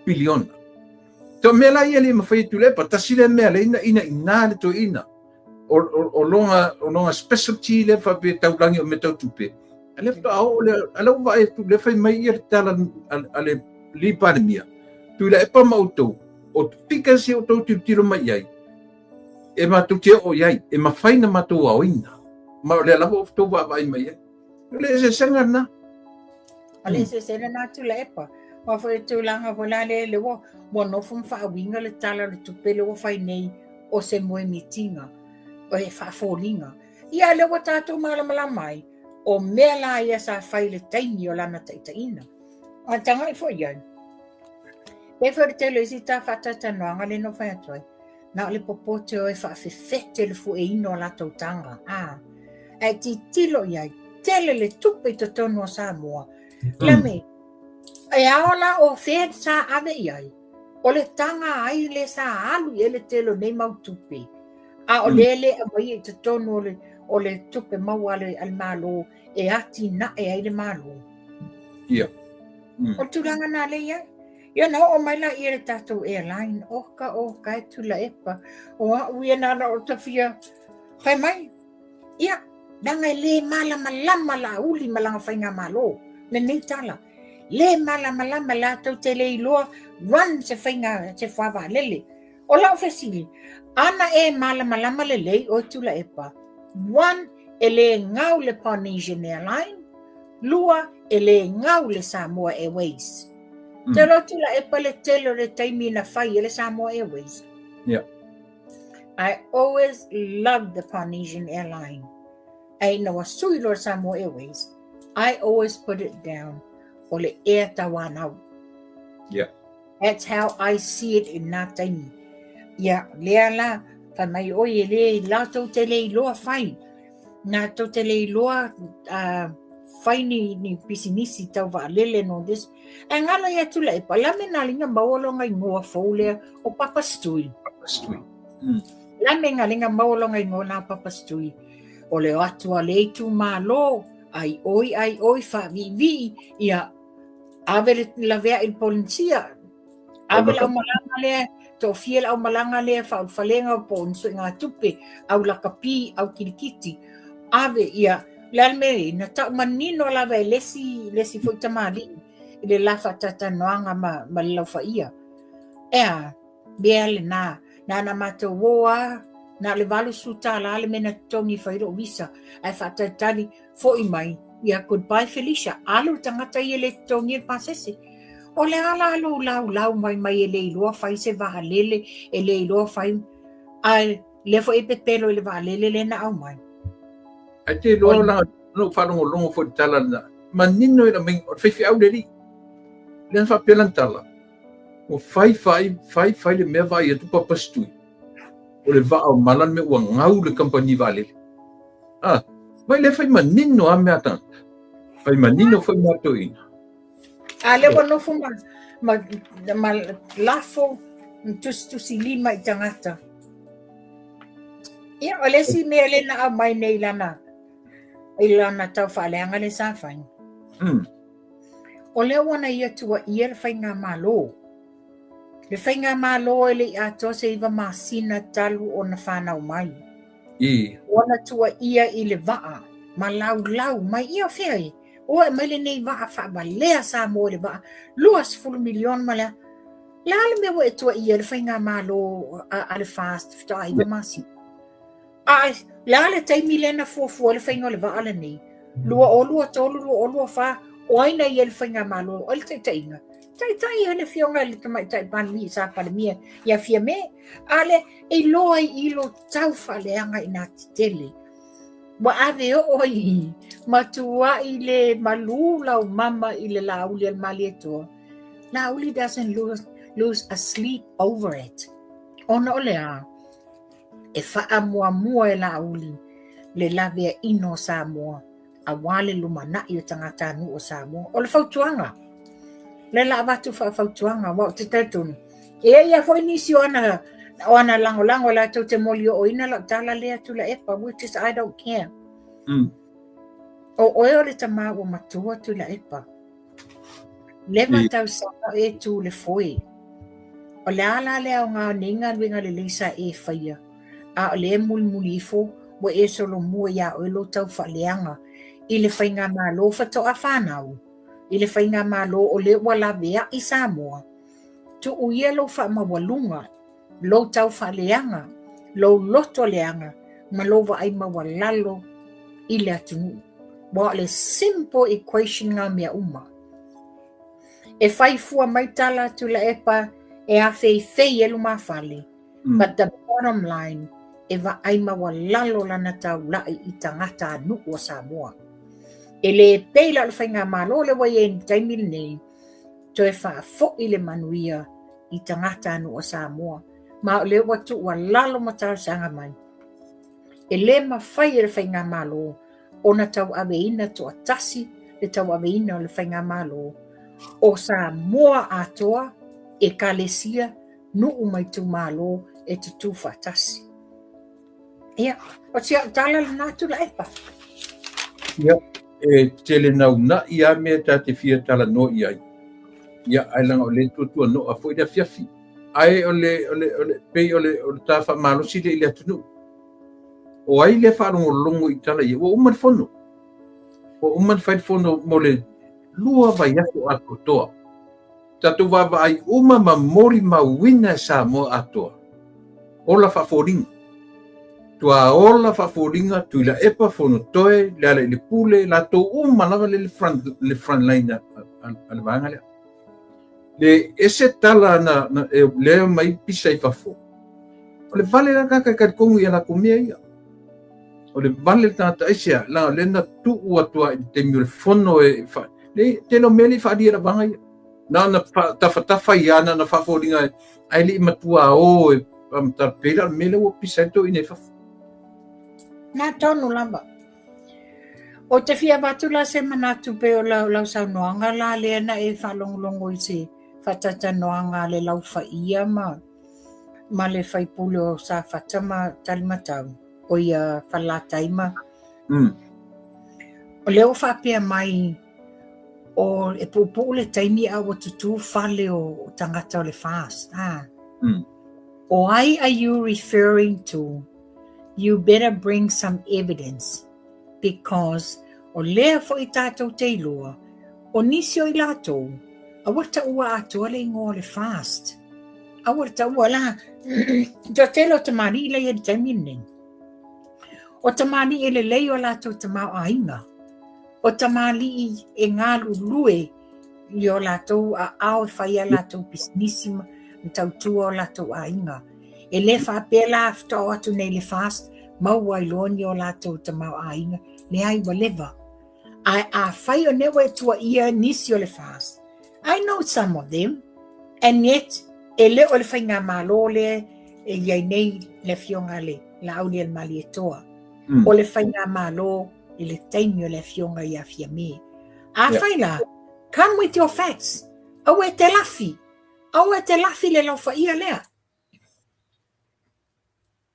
Piliona. To mea la ia le mafai e Tuilaepa, tasi lea mea lea ina ina ina le toeaina. O lona specialty lea faapea taulagi o mea tau tupe. A lea faatoa oo lea, a lea ua vaai atu lea fai mai ia le tala a le alii Palemia, Tuilaepa ma outou, o figures ia outou tilotilo mai i ai, e matou te oo i ai, e mafai ona matou aoina. Ma o lea lava ua outou vaavaai mai ai. O le eseesega lena. O le eseesega lena Tuilaepa. Aua foi o le tulaga foi la lea, lea ua nofo ma faauiga le Tala o le Tupe lea ua fai nei o se moemitiga, e faafoliga. Ia lea ua tatou malamalama ai, o mea la ia sa fai i le taimi o lana taitaiina. A tagai foi i ai, pei foi o le tele o isi ta faatalatalanoaga lea na ou fai atu ai, na o le popote o e faafefete le fueina o latou taga. A, ae tilotilo i ai, tele le tupe i totonu o Samoa. Lame, e ao la o fea sa ave i ai, o le taga ai le sa alu i ai le tele o nei mau tupe, a o lea le aumaia i totonu o le tupe maua a le Malo e atinae ai le Malo. Ia. O le tulaga na lea i ai. Ia na oo mai la ia le tatou airline, oka oka e Tuilaepa, o au ia na ona ou tafia fai mai. Ia, leaga e le malamalama Laauli ma lana faigamalo, lenei tala. Le malamalama latou te le iloa run se faiga, se fuavaalele. O lau fesili, ana e malamalama lelei oe Tuilaepa, one, e le gau le Polynesian Airline, lua, e le gau le Samoa Airways. Te iloa Tuilaepa le tele o le taimi na fai e le Samoa Airways. Yeah. I always loved the Polynesian Airline. Ae ina ua sui loa le Samoa Airways, I always put it down o le Air Tauanau. Yeah. That's how I see it in nā taimi. Ia, lea la, fai mai oi e le, latou te le iloa fai. Latou te le iloa fai ni pisinisi tau vaalele and all this. Ae galo ia Tuilaepa, la me nā linga maua longa ingoa fou lea o Papa Stui. Papa Stui. La me ngā linga maua longa ingoa nā Papa Stui. O le o atu a le itumalo, ai oi, ai oi, whavivi, ia, ave le lavea i le Polenisia, ave le aumalaga lea, toafia le aumalaga lea, faaulufalega po o ni suegatupe, au lakapi, au kilikiti. Ave, ia, o le a le mea e i ai? Na tau manino lava e le isi, le isi foi tamalii i le la faatatalanoaga ma, ma le laufaia. E a, mea lena, na ona matou o lava, na o le $80 le mea na totogi e fai ai lou visa, ae faatalitali foi mai, ia goodbye Felicia, alu le tagata ia e le totogia le pasese. O le a la lou laulau mai mai e le iloa fai se vaalele, e le iloa fai, ae lea foi e pepelo i le vaalele lea na aumai. Ae te iloa la, na ou faalogologo foi i le tala lena, manino i le aumaiga, o le faifeau le alii. Lea na faapea lana tala, ua fai fai, fai fai le mea vaai atu Papa Stui. O le vaa o mala le mea ua gau le kamupani vaalele. Ah, vai lea fai manino a mea a tagata. Fai manino foi mea a toeaiina. A lea ua nofo ma, ma, ma lafo ma tusitusi lima i tagata. Ia, o le isi mea lea na aumai nei lana, i lana tau faaleaga lea sa fai. O lea ua na ia tuuaia le faigamalo. Le faigamalo e le i atoa se 9 masina talu ona fanau mai. I. Ua na tuuaia i le vaa ma laulau mai ia o fea e? Ua e mai lenei vaa faavalea Samoa i le vaa 20 miliona ma le a. Le a le mea ua e tuuaia le faigamalo a le FAST faatoa 9 masina? A le a le taimi lea na fuafua ai le faiga o le vaa lenei? 2023, 2024, o ai na i ai i le faigamalo? O ai le taitaiga? Taitai ai le afioga i le Tamaitai Palemia, sa Palemia ia Fiame. A lea, e iloa ai i lo tau faaleaga i nā tetele. Ua ave oo ai i ma tuai le malū lau mama i le Laauli a le Malietoa. Laauli doesn't lose, lose a sleep over it. Ona o le a? E faamuamua e Laauli le laveaiina o Samoa aua le lumanai o tagatanuu o Samoa. O le fautuaga, lea la avatu faafautuaga, aua ou te talitonu, e i ai lava foi nisi o ana, o ana lagolago latou te moliooina lau tala lea Tuilaepa, which is I don't care. O oe o le tama ua matua Tuilaepa. Leva tausaga o e tu i le foe. O le a la le aoga o nei galuega lelei sa e faia, a o lea e mulimuli ifo ua e solomua iā oe lou tau faaleaga i le faigamalo faatoa fanau, i le faigamalo o lea ua laveai Samoa. Tuu ia lou faamaualuga, lou tau faaleaga, lou loto leaga ma lou vaai maualalo i le atunuu. Aua o le simple equation ngā mea uma. E fai fua mai tala a Tuilaepa e afeifei e lumafale, but the bottom line, e vaai maualalo lana taulai i tagatanuu o Samoa. E le pei la o le faigamalo lea ua i ai i le taimi lenei, toe faafoi le manuia i tagatanuu o Samoa, ma o lea ua tuualalo ma talosaga mai. E le mafai e le Faigamalo ona tauaveina toatasi le tauaveina o le Faigamalo o Samoa atoa, Ekalesia, nuu ma itumalo e tutū faatasi. Ia, o si au tala lena Tuilaepa. Ia, e tele naunai lava mea ta te fia talanoa i ai. Ia, ae leaga o lea e tuatuanoa foi le afiafi. Ae o le, o le, o le, pei o le, o le ta faamalosi lea i le atunuu. O ai lea faalogologo i tala ia? Ua uma le fono. Ua uma ona fai le fono mo le 2 vaiaso atoatoa. Tatou vaavaai uma ma molimauina e Samoa atoa. Ola faafoliga. Tuaola faafoliga, Tuilaepa, Fonotoe, Lealailepule, latou uma lava le front, le front line a, a, a le vaega lea. Le ese tala na, na e, lea mai pisa i fafo. O le vale la tagata e talitonu i a latou mea ia. O le vale le tagata aisea, la lea na tuu atu ai i le taimi o le fono e fa, le tele o mea le i faaalia e vaega ia. Na ona tafatafa ia, na ona faafoliga ae le i matua o e faamatala pei la o le mea lea ua pisa ai toeaiina i fafo. Na tonu lava. Ou te fia avatu la se manatu pei o lau, lau saunoaga la lea na e faalogologo i se faataitanoaga a le Laufaia ma, ma le faipule o Safata ma Talimatau, o ia Falelatai ma... O lea ua faapea mai o e puupuu le taimi a ua tutū fale o tagata o le FAST. Ah. O ai are you referring to? You better bring some evidence. Because o lea foi tatou te iloa, o nisi o i latou, aua le taua atoa le igoa o le FAST. Aua le taua la, toatele o tamalii la e i ai i le taimi lenei. O tamalii e lelei o latou tamaoaiga. O tamalii e galulue i o latou aao e fai a latou pisinisi ma tautua o latou aiga. E le faapea la faatoa o atu nei le FAST maua ai loa ni o latou tamaoaiga, leai ua leva. Ae afai o lea ua e tuuaia nisi o le FAST, I know some of them, and yet e le o le faigamalo lea e i ai nei le afioga i le Laaulialemalietoa. O le faigamalo i le taimi o le afioga ia Fiame. Afai la, come with your facts. Aua e te lafi. Aua e te lafi le laofaia lea.